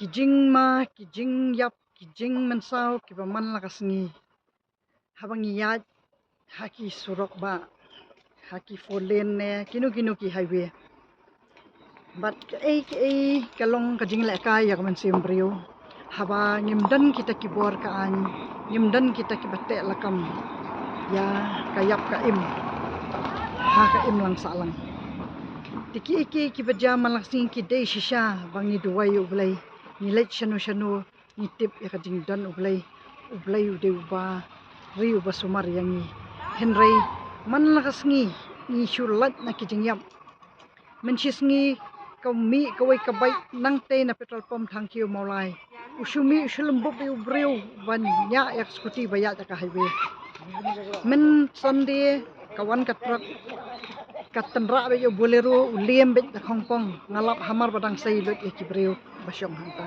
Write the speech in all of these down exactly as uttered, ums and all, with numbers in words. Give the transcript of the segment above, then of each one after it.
Ki jingma, ki jingïap, ki jingmynsaw kiba man la ka sngi, haba ngi ïaid ha ki surok ba, ha ki four lane ne kino kino ki highway. Bad kaei kaei ka long ka jinglehkai ïa ka mynsiem briew. Haba ngim don kita ki bor ka aiñ, ngim don kita kiba teh lakam ïa ka ïap ka im ha ka imlang sahlang. Te kiei kiei kiba jia man la ka sngi ki dei shisha ba ngi duwai ïa U Blei, ngi leit shano shano, ngi tip ïa ka jingdon U Blei. U Blei u dei uba ri, uba sumar ïa ngi. Hynrei man la ka sngi ngi shu lait na ki jingïap. Mynshisngi ka mih kawei ka bike nangtei na petrol pump Thangkhiew Mawlai. U shu mih u shu lum bup ïa u briew ban ñiah ïa ka scooty ba ïaid ïa ka highway. Myn Sunday ka wan ka truck, ka tynrah beit ïa u Bolero, u liem beit da khongpong. Nga lap hamar ba dang sei lut ïa ki briew ba shong hangta.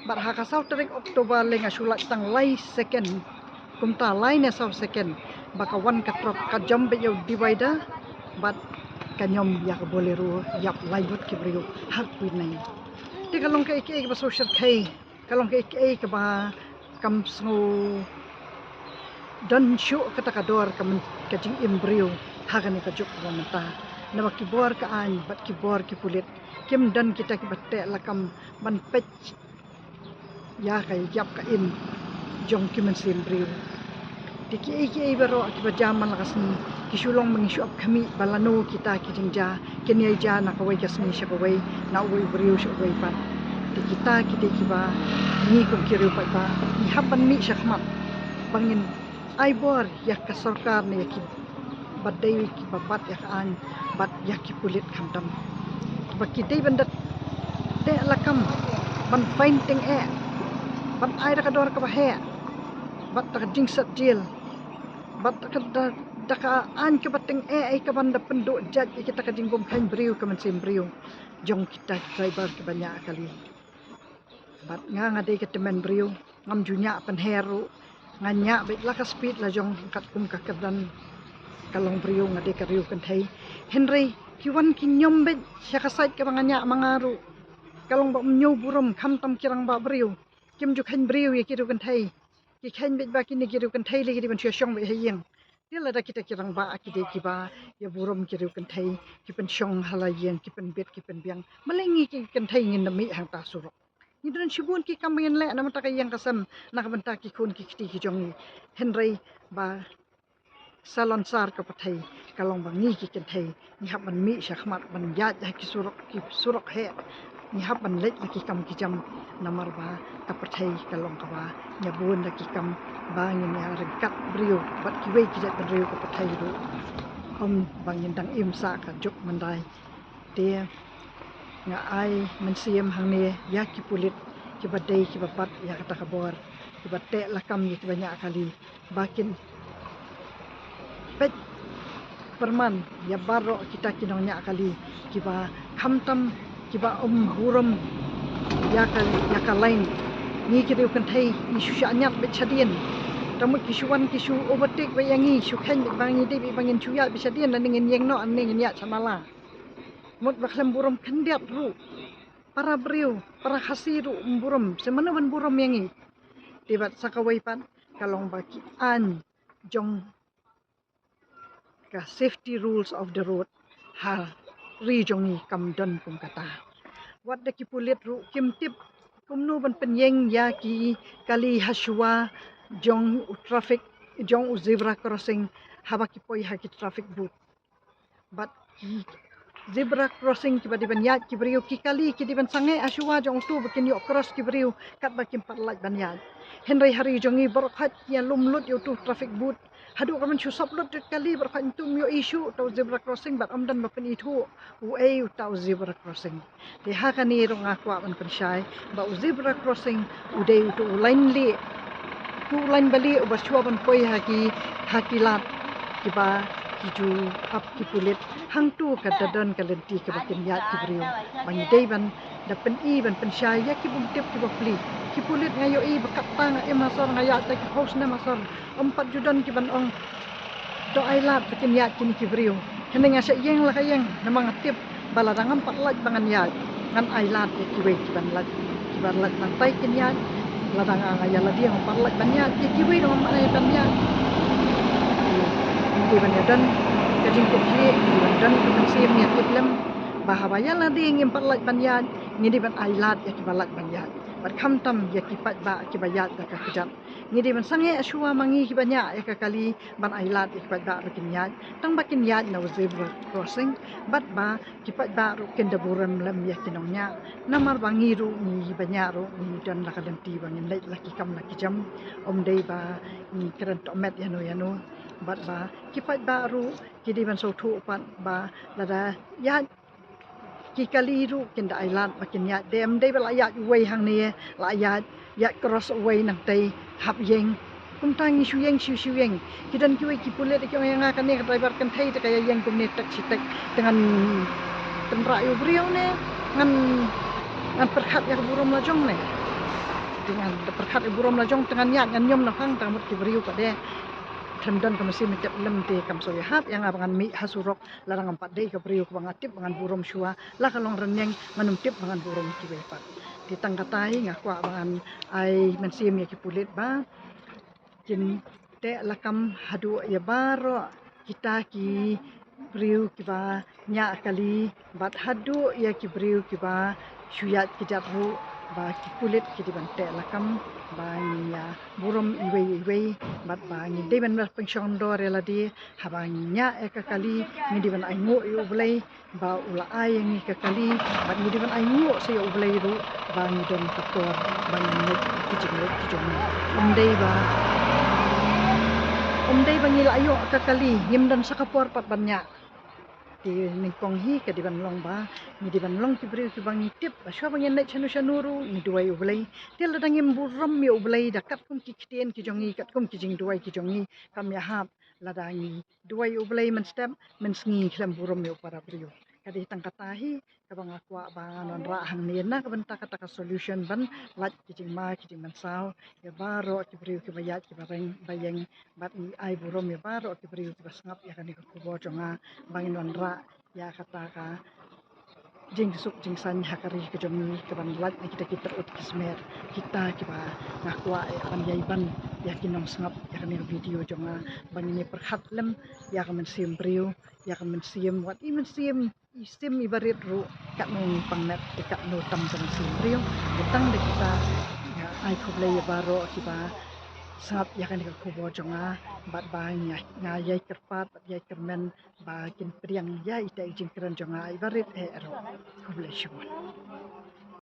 Bad ha ka saw tarik October lei nga shu lait tang lai second, kumta lai ne saw second, ba ka wan ka truck ka jam beit ïa u divider bad ka ñiom ïa ka Bolero, ïap lai ngut ki briew ha Kwinei. Te ka long kaei kaei kaba sngewshyrkhei, ka long kaei kaei kaba kam sngew don shuh kata ka dor ka myn-, ka jingim briew ha kane ka juk kaba mynta. Namar ki bor ka aiñ bad ki bor ki pulit kim don kita kiba teh lakam ban peit ïa ka ïap ka im jong ki mynsiem briew. Te kiei kiei baroh kiba jia man la ka sngi ki shu long ba ngi shu ap khmih ba lano kita ki jingjia kin ïai jia na kawei ka sngi sha kawei, na uwei u briew sha uwei pat. Te kita ki dei kiba ngi kum ki riewpaidbah ngi hap ban mih shakhmat ba ngin ai bor ïa ka sorkar ne ïa ki ba dei kiba bat ïa ka aiñ bad ïa ki pulit khamtam. Ba ki dei ban da teh lakam ban fine tyngeh, ban ai da ka dor kaba heh bad da ka jingset jel bad da ka, da, da ka aiñ kaba tyngeh ïa ka ban da pynduh jait ïa kita ka jingbymkheiñ briew ka mynsiem briew jong kita ki driver kiba ñiah kali. Bad nga, nga dei ka tymmen briew, ngam ju ñiah pynher ruh. Nga ñiah beit la ka speed la jong katkum ka kyrdan ka long briew, nga dei ka riew kynthei. Hynrei ki wan ki ñiom beit sha ka side kaba nga ñiah ma nga ruh. Ka long ba ym ñiew burom khamtam ki rangbah briew. Kim ju kheiñ briew ïa ki riew kynthei. Ki kheiñ beit ba kine ki riew kynthei lei ki dei ban shu shong beit ha ïing. Te lada kita ki rangbah ki dei kiba ïa burom ki riew kynthei, ki pynshong ha la ïing, ki pynbit, ki pynbiang, balei ngi ki kynthei ngin da mih hangta surok? Ngi don shibun ki kam ba ngin leh na bynta ka ïing ka sem, na ka bynta ki khun ki kti ki jong ngi. Hynrei ba salonsar ka pyrthei ka long ba ngi ki kynthei ngi hap ban mih shakhmat ban ïaid ha ki surok, ki surok heh. Ngi hap ban leit la ki kam ki jam namar ba ka pyrthei ka long kaba ñiabun da ki kam ba ngin ïa ryngkat briew bad kiwei ki jaitbynriew, ka pyrthei ruh ym ba ngin dang im sah ka juk mynta. Te nga ai mynsiem hangne ïa ki pulit kiba dei kiba bat ïa kata ka bor, kiba teh lakam ïa kiba ñiah kali, ba kin peit pyrman ïa baroh kita ki nongñiah kali kiba khamtam kiba ym burom ïa ka, ïa ka lain. Ngi ki riew kynthei ngi shu shah ñiad beit shadien. Te mut ki shu wan ki shu overtake beit ïa ngi, shu kheiñ beit ba ngi dei beit ba ngin shu ïaid beit shadien, lane ngin ïeng noh, lane ngin ïaid sha nala. Mut ba khlem burom khyndiat ruh. Para briew, para Khasi ruh ym burom, sa mano ban burom ïa ngi? Te bad sa kawei pat ka long ba ki aiñ jong ka safety rules of the road ha ri jong ngi kam don kum kata. Wat da ki pulit ruh kim tip kumno ban pynïeng ïa ki kali ha shuwa jong u traffic, jong u zebra crossing, haba ki poi ha ki traffic booth. Bad ki zebra crossing kiba dei ban ïaid ki briew, ki kali ki dei ban sangeh ha shuwa jong uto ba kin ïoh cross ki briew katba kim pat lait ban ïaid. Hynrei ha ri jong ngi baroh khoit ki ïalum lut ïa uto traffic booth. Haduh ka ban shu sop lut ïa u kali baroh khoit ym ïohi shuh uto zebra crossing bad ym don ba pynithuh uei uto zebra crossing. Te ha kane ruh nga kwah ban pynshai ba u zebra crossing u dei uto u lain lieh, uto u lain ba lieh uba shuwa ban poi ha ki, ha ki lad kiba ki ju ap ki pulit. Hangto ka da don ka lynti kaba kin ïaid ki briew. Ba ngi dei ban da pyni ban pynshai ïa ki bym tip ki bapli. Ki pulit nga ïohi ba katta nga im ha sor, nga ïaid da ki hose ne ha sor, ym pat ju don ki ban ong to ai lad ba kin ïaid kine ki briew. Hynrei nga shah ïeng la ka ïeng namar nga tip ba lada ngam pat lait ba ngan ïaid, ngan ai lad ïa kiwei ki ban lait, ki Ba lait ban tai kin ïaid, lada nga nga ïa lade ngam pat lait ban ïaid, ïa kiwei ruh ngam pat lait ban ïaid. Ngi dei ban ïa don ka jingkyrkhu, ngi dei ban don ka mynsiem ïa tip lem ba haba ïa lade ngim pat lait ban ïaid, ngi dei ban ai lad ïa kiba lait ban ïaid. Bad khamtam ïa ki paidbah kiba ïaid da ka kjat. Ngi dei ban sangeh shuwa ma ngi kiba ñiah ïa ka kali ban ai lad ïa ki paidbah ba kin ïaid, tang ba kin ïaid na u zebra crossing, bad ba ki paidbah ruh kin da burom lem ïa ki nongñiah. Namar ba ngi ruh ngi ba ñiah ruh ngi don la ka lynti ba ngin leit la ki kam la ki jam. Ym dei ba ngi kren tohmet ïano ïano. Bad ba ki paidbah ruh ki dei ban sngewthuh pat ba lada ïaid ki kali ruh kin da ai lad ba kin ïaid. Dei ym dei ba la ïaid uwei hangne, la ïaid, ïaid cross uwei nangtei hap ïeng. Kumta ngi shu ïeng, shu shu ïeng. Ki don kiwei ki pulit ki ong ïa nga kane ka driver kynthei te ka ïa ïeng kumne tek shi tek. Te ngan tynrah ïa u briew ne ngan, ngan pyrkhat ïa ka burom la jong ne. Te ngan pyrkhat ïa ka burom la jong te ngan ïaid ngan ñiom na phang tang mut ki briew pat de. Tang don ka mynsiem tep lem te kam shu ïahap ïa nga ba ngan mih ha surok. Lada ngam pat dei ka briew kaba nga tip ba ngan burom shuwa, la ka long rynïeng ngan ym tip ba ngan burom kiwei pat. Te tang kata hi nga kwah ba ngan ai mynsiem ïa ki pulit ba kin teh lakam haduh ïa baroh kita ki briew kiba ñiah kali bad haduh ïa ki briew kiba shu ïaid ki jait ruh ba ki pulit ki dei ban teh lakam ba ngin ïa burom iwei iwei bad ba ngin dei ban pynshong dor ïa lade haba ngi ñiah ïa ka kali ngi dei ban ainguh ïa U Blei ba u la ai ïa ngi ka kali bad ngi dei ban ainguh sa ïa U Blei ruh ba ngi don ka por ba ngi ngeit ki jingleit ki jong ngi. Ym dei ba, ym dei ba ngi la ïoh ka kali ngim don sa ka por pat ban ñiah. Te nyngkong hi ka dei ban long ba ngi dei ban long ki briew kiba ngi tip ba shuwa ba ngin leit shano shano ruh ngi duwai U Blei. Te lada ngim burom ïa U Blei da katkum ki ktien ki jong ngi, katkum ki jingduwai ki jong ngi, kam ïahap. Lada ngi duwai U Blei mynstep mynsngi khlem burom ïa u para briew. Ka dei tang kata hi kaba nga kwah ba ngan wanrah hangne na ka bynta kata ka solution ban lait ki jingma ki jingmynsaw ïa baroh ki briew kiba ïaid kiba reng ba ïeng bad ngi ai burom ïa baroh ki briew kiba sngap ïa kane ka khubor jong nga ba ngin wanrah ïa kata ka jingsuk jingsaiñ ha ka ri ka jong ngi kaban lait na kita ki tyngkhuh ki smer kita kiba nga kwah ïa ban ïai ban ïa ki nongsngap ïa kane ka video jong nga ba ngin ïa pyrkhat lem ïa ka mynsiem briew ïa ka mynsiem wat i mynsiem i sim i barit ruh katno ngi pang met te katno tam ka mynsiem briew. Te tang da kita nga ai khublei ïa baroh kiba sngap ïa kane ka khubor jong nga bad ba nga ïai kyrpad bad ïai kyrmen ba kin pdiang ïa ita i jingkren jong nga i barit eh ruh. Khublei shibun.